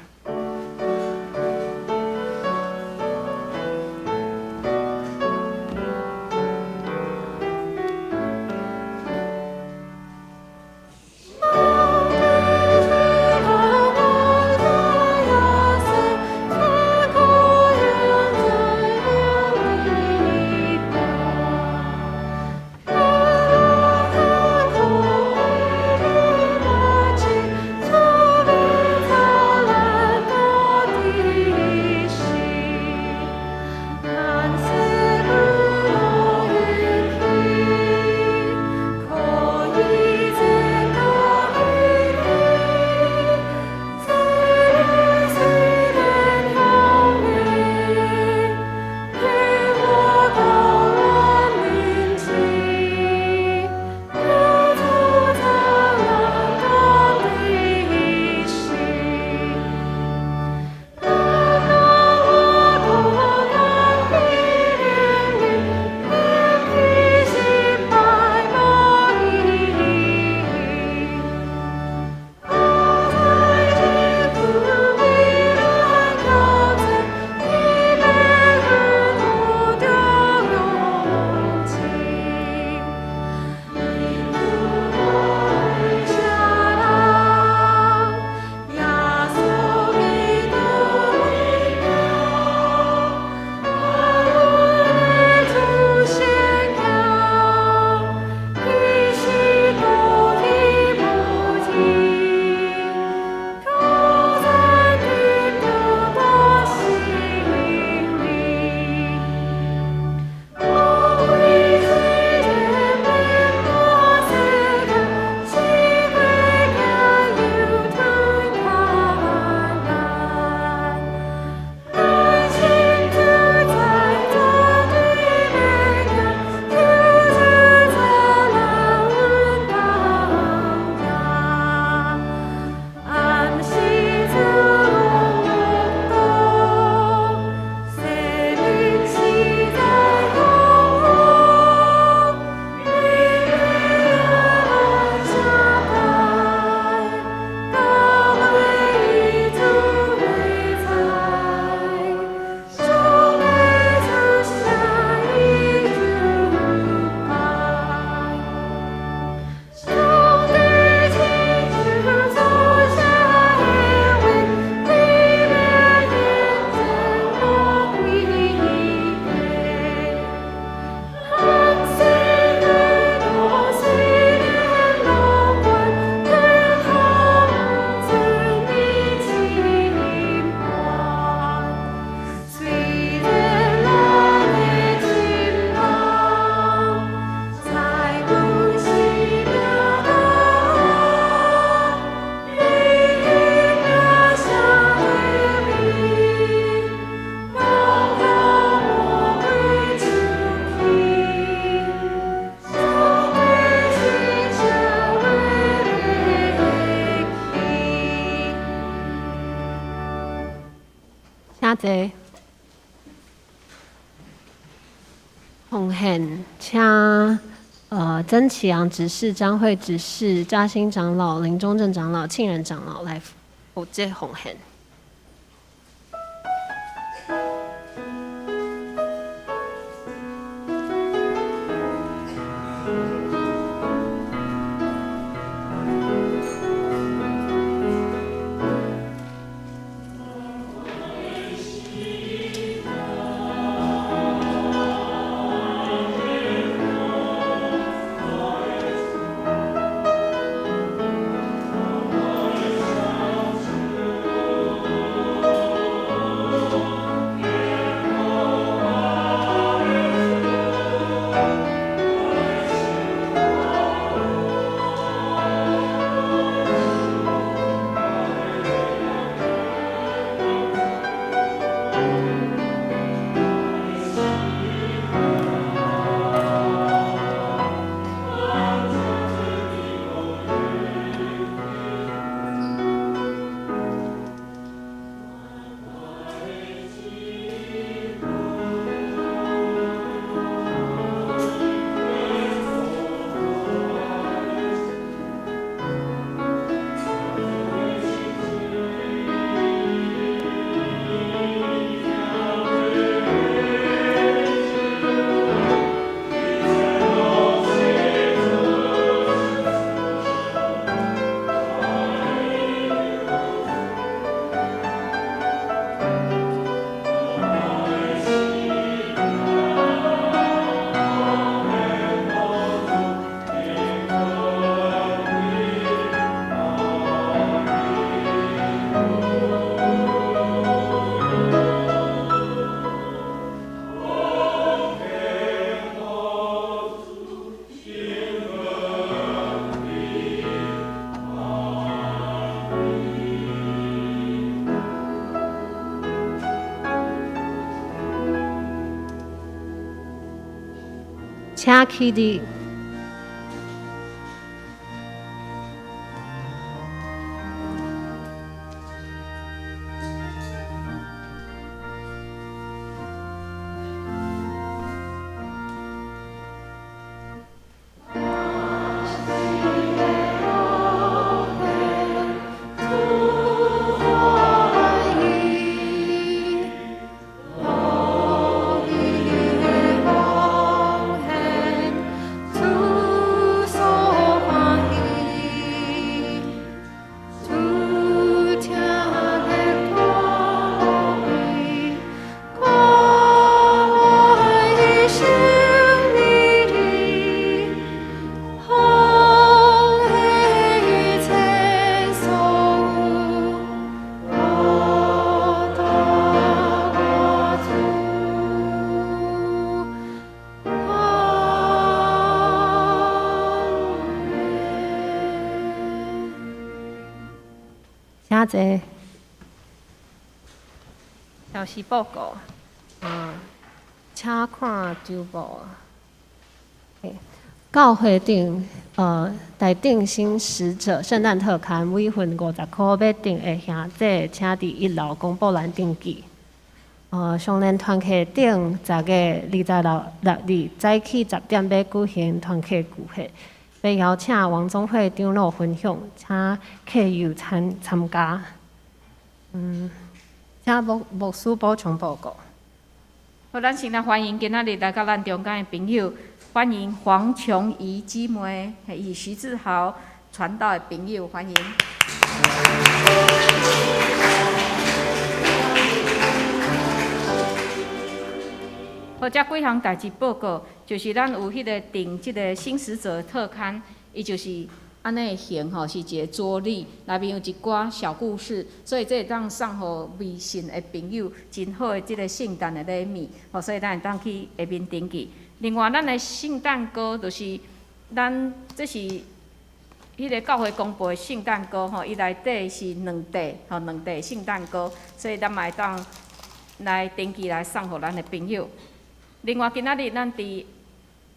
坐。奉獻，請曾啟陽執事、張慧執事、嘉興長老、林中正長老、慶仁長老來負責奉獻。請起立。請坐。消息報告，請看周報。教會頂，台頂新使者聖誕特刊，每份50箍欲訂的兄弟，請佇一樓公布欄登記。上連團契頂10月26日早起10點欲舉行團契聚會，欲邀請王宗惠長老分享，請客友參加。請牧師補充報告。好，咱先來歡迎今仔日來到咱中間的朋友，歡迎黃瓊儀姊妹，伊是徐志豪傳道的朋友，歡迎。好，這幾項代誌報告，就是咱有彼个訂這个新使者特刊，伊就是按呢型吼，是一个桌曆，內面有一寡小故事，所以這會當送予微信的朋友，真好的這个聖誕的禮物，吼，所以咱會當去下面登記。另外，咱的聖誕歌就是咱這是彼个教會公布的聖誕歌吼，伊內底是兩塊吼，兩塊聖誕歌，所以咱嘛會當來登記來送予咱的朋友。另外，今仔日咱佇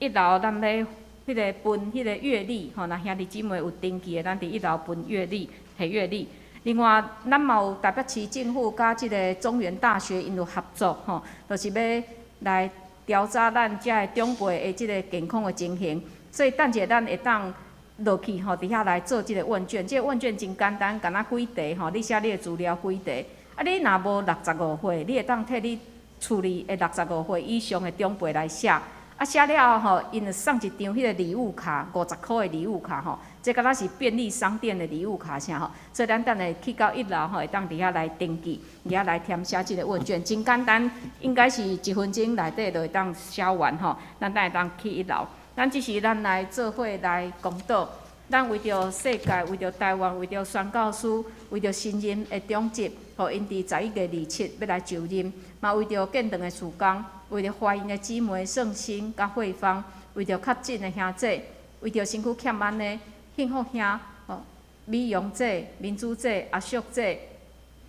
一樓，咱欲彼个分彼个月曆吼，若兄弟姊妹有登記的，咱佇一樓分月曆，提月曆。另外，咱嘛有台北市政府佮這个中原大學𪜶有合作吼，就是欲來調查咱遮的長輩的這个健康的情形。所以等一下咱會當落去吼，佇遐來做這个問卷。這个問卷真簡單，敢若幾題吼，你寫你的資料幾題。啊，你若無六十五歲，你會當替你厝裡的六十五歲以上的長輩來寫。啊，寫了後吼，𪜶就送一張彼个禮物卡，50箍的禮物卡吼，這敢若是便利商店的禮物卡啥吼。所以咱等下去到一樓吼，會當佇遐來登記，佇遐來填寫這个問卷，真簡單，應該是一分鐘內底就會當寫完吼。咱等下當去一樓，咱這時咱來做伙來公禱，咱為著世界，為著台灣，為著宣教師，為著新任的長執，予𪜶佇11月27欲來就任，嘛為著建堂的事工，為著懷孕的姊妹聖心佮慧芳，為著確診的兄姐，為著身軀欠安的幸福兄、吼美容姐、民主姐、阿淑姐、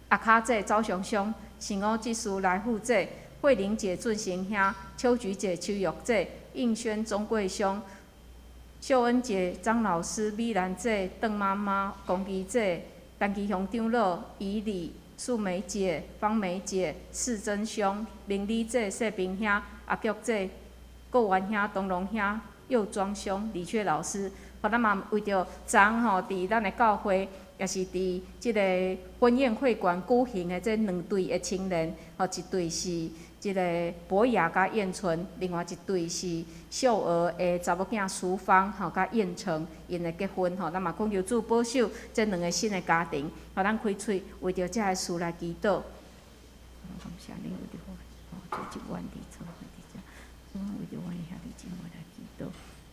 阿卡姐、周雄雄、善五執事來富姐、慧玲姐、俊成兄、秋菊姐、秋玉姐、應軒、鍾桂兄、秀恩姐、張老師、美蘭姐、鄧媽媽、龚儀姐、陳其雄長老、以禮、素梅姐、方梅姐、世珍兄、明理姐、謝平兄、阿菊姐、郭元兄、東龍兄、右莊兄、李雀老師，予咱嘛為著昨昏吼，佇咱的教會，也是佇這个婚宴會館舉行的這兩對的青年，吼，一對是這个博雅佮燕春，另外一對是秀娥的查某囝淑芳吼佮燕成，𪜶的結婚吼，咱嘛懇求主保守這兩个新的家庭，予咱開喙為著這个事來祈禱。感謝你為著我，做這阮佇做伙佇遮，主為著阮的兄弟姊妹來祈禱，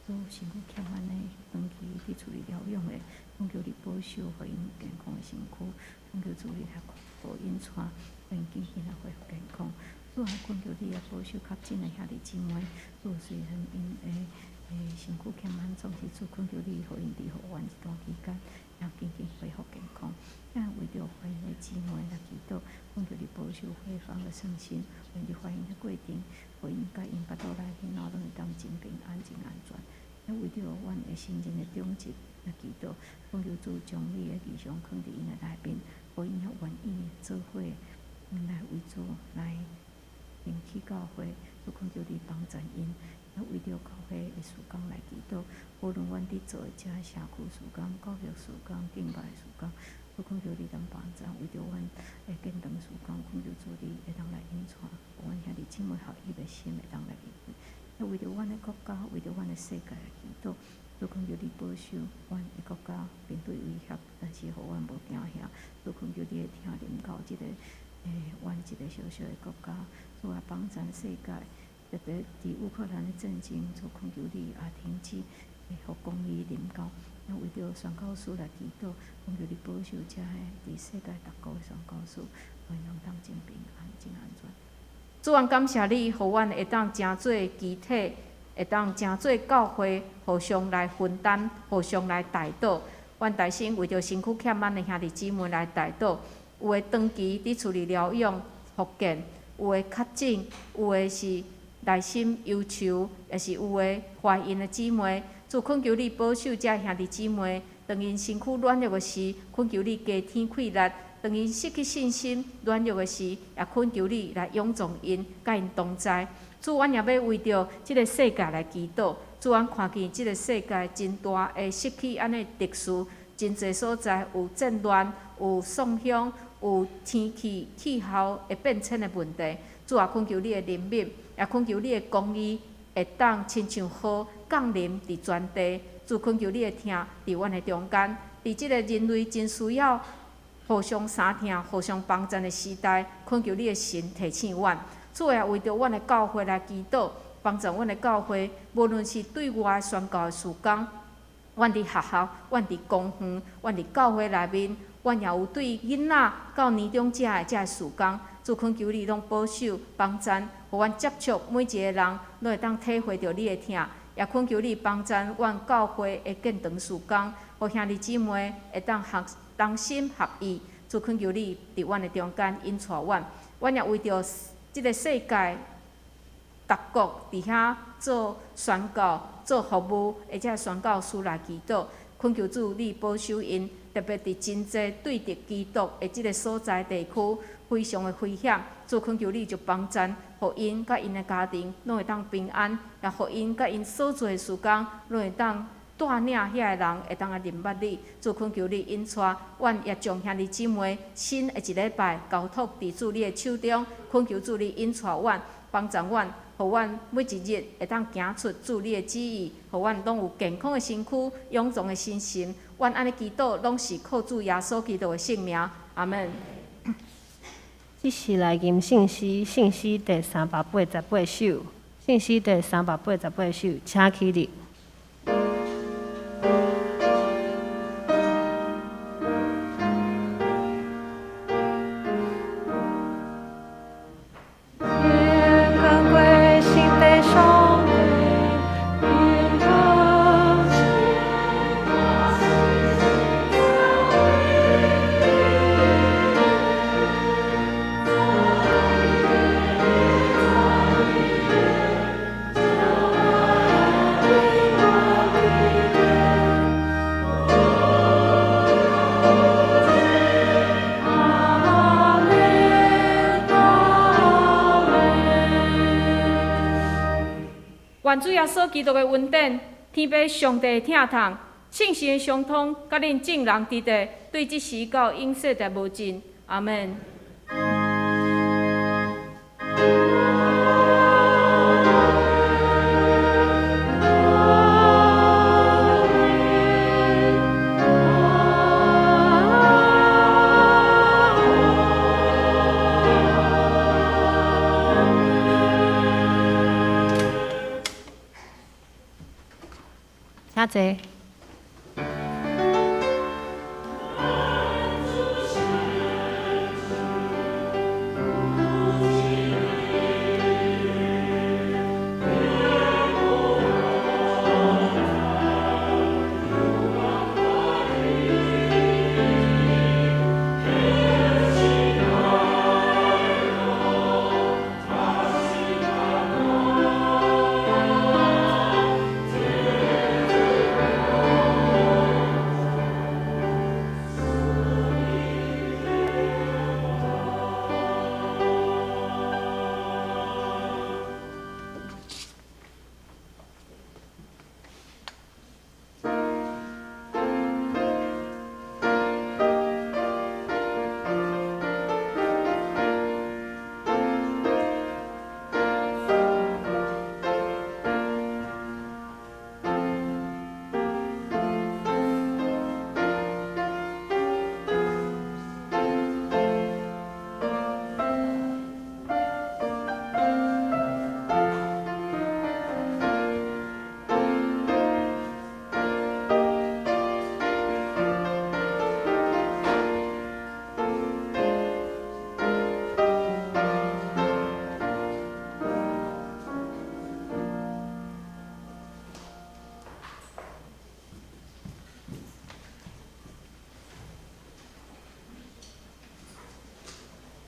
主身軀欠安的長期佇厝裡療養的，懇求你保守，予𪜶健康的身軀，懇求主你來予𪜶帶，予𪜶緊緊來恢復健康。主啊，懇求你來保守確診的兄弟姊妹，主雖然𪜶的身軀欠安，總是主懇求你予𪜶佇予院這段期間，也緊緊恢復健康。也為著懷孕的姊妹來祈禱，懇求你保守慧芳的聖心，予𪜶佇懷孕的過程，予𪜶佮𪜶腹肚內囡仔攏會當真平安、真安全。也為著阮的新任的長執來祈禱，懇求主將你的異象囥佇𪜶的內面，予𪜶遐願意做伙來為主來興起教會，主懇求你幫贊𪜶。也為著教會的事工來祈禱，無論阮佇做的這社區事工、教育事工、敬拜事工，主懇求你當幫贊，為著阮的建堂事工，懇求主你會當來引帶，予阮兄弟姊妹合一的心會當來應。也為著阮的國家，為著阮的世界來祈禱，主懇求你保守阮的國家面對威脅，但是予阮無驚嚇。主懇求你的疼臨到這个阮一个小小的國家，主啊幫贊世界，特別佇烏克蘭的戰爭，主懇求你也停止，予公義臨到。也為著宣教師來祈禱，懇求你保守遮个佇世界各國的宣教師，予𪜶攏當真平安、真安全。主啊，感謝你，予阮會當成做肢體，會當成做教會，互相來分擔，互相來代禱。阮大聲為著身軀欠安的兄弟姊妹來代禱，有的長期佇厝裡療養復健，有的確診，有的是內心憂愁，抑是有的懷孕的姊妹。主懇求你保守這兄弟姊妹，當𪜶身軀軟弱的時，懇求你加添氣力；當𪜶失去信心、軟弱的時，也懇求你來勇壯𪜶，佮𪜶同在。主，阮也欲為著這个世界來祈禱。主，阮看見這个世界真大的失去按呢秩序，真濟所在有戰亂、有喪鄉、有天氣氣候會變遷的問題。主啊，懇求你的憐憫，也懇求你的公義會當親像雨降臨佇全地。主，懇求你的疼佇阮的中間，佇這个人類真需要互相相疼、互相幫贊的時代，懇求你的神提醒阮。主啊，為著阮的教會來祈禱，幫助阮的教會，無論是對外宣教的事工，阮佇學校、阮佇公園、阮佇教會內面，阮也有對囡仔到年長者的這个事工，主懇求你攏保守幫贊，予阮接觸每一个人，攏會當體會著你的疼，也懇求你幫贊阮教會的建堂事工，予兄弟姊妹會當合同心合意。主懇求你佇阮的中間引帶阮，阮也為著這个世界各國佇遐做宣教、做服務，的這个宣教師來祈禱，懇求主你保守𪜶，特別佇真濟對敵基督的這个所在地區，非常的危險。主懇求你就幫贊，予𪜶佮𪜶的家庭攏會當平安，也予𪜶佮𪜶所做的事工攏會當帶領遐个人會當來認捌你。主懇求你引帶，阮也將兄弟姊妹新的一禮拜交託佇主你的手中，懇求主你引帶阮，幫助阮，予阮每一日會當行出主你的旨意，予阮攏有健康的身軀、勇壯的身心。阮按呢祈禱，攏是靠主耶穌基督的聖名。阿門。這是來吟聖詩，聖詩第388首，聖詩第三百八十八首，請起立。願主耶穌基督的恩典、天父上帝的疼痛、聖神的相通，佮恁眾人佇佇，對這時到永世代無盡。阿門。請坐。